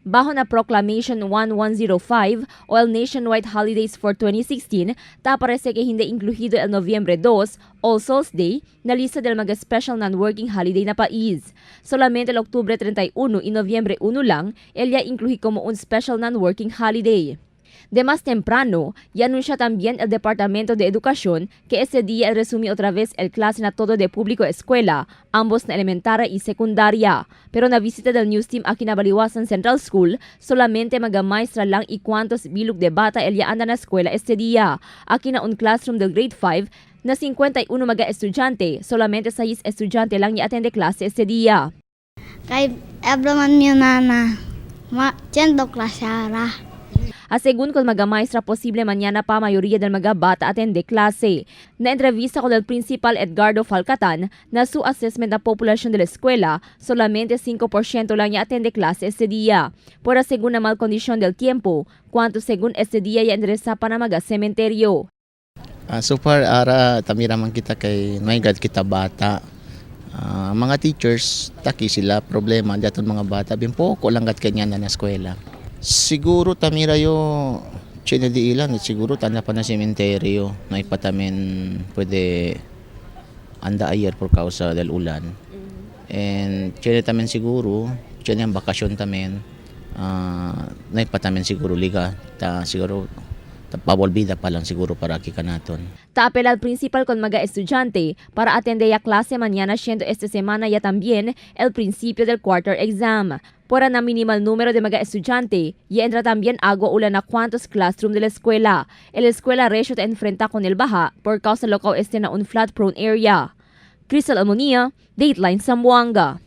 Bajo na Proclamation 1105 o el Nationwide Holidays for 2016, ta parece que hindi incluido el Noviembre 2, All Souls Day, na lista del mga special non-working holiday na país. Solamente el Octubre 31 y Noviembre 1 lang, el ya incluí como un special non-working holiday. De más temprano, ya anuncia también el Departamento de Educación que ese día resume otra vez el clase na todo de público escuela, ambos na elementaria y secundaria. Pero na visita del news team aquí na Baliwasan Central School, solamente mga maestra lang y cuantos bilog de bata el ya anda na escuela este día. Aquí na un classroom del grade 5 na 51 mga estudyante, solamente 6 estudyante lang ya atende clase este día. Kay ebro man mi nana. Ma chendo klasara. A según con mga maestra, posible mañana pa mayoría del mga bata atende clase. Na entrevista con el principal Edgardo Falcatan, na su assessment na populasyon de la escuela, solamente 5% lang ya atende clase este día. Por según la mal condición del tiempo, cuanto según este día ya endereza pa na mga cementerio. So far ara tamira man kita kay may gad kita bata. Mga teachers taki sila problema daton mga bata bin poko lang gat kanya na eskwela. Siguro tamira yo chine di ilan siguro tanda pa na sementeryo na ipatamen pwede anda ayer por causa del ulan. And chine tamen siguro chine ang bakasyon tamen naipatamen siguro liga ta siguro ta pabolbida pa lang siguro para kikanaton. Taapela al principal con mga estudyante para atender ya clase mañana siendo esta semana ya también el principio del quarter exam. Por na minimal número de mga estudyante, ya entra también agua ulan na cuantos classroom de la escuela. El escuela recio te enfrenta con el baja por causa local este na un flood prone area. Crystal Almonia, Dateline Zamboanga.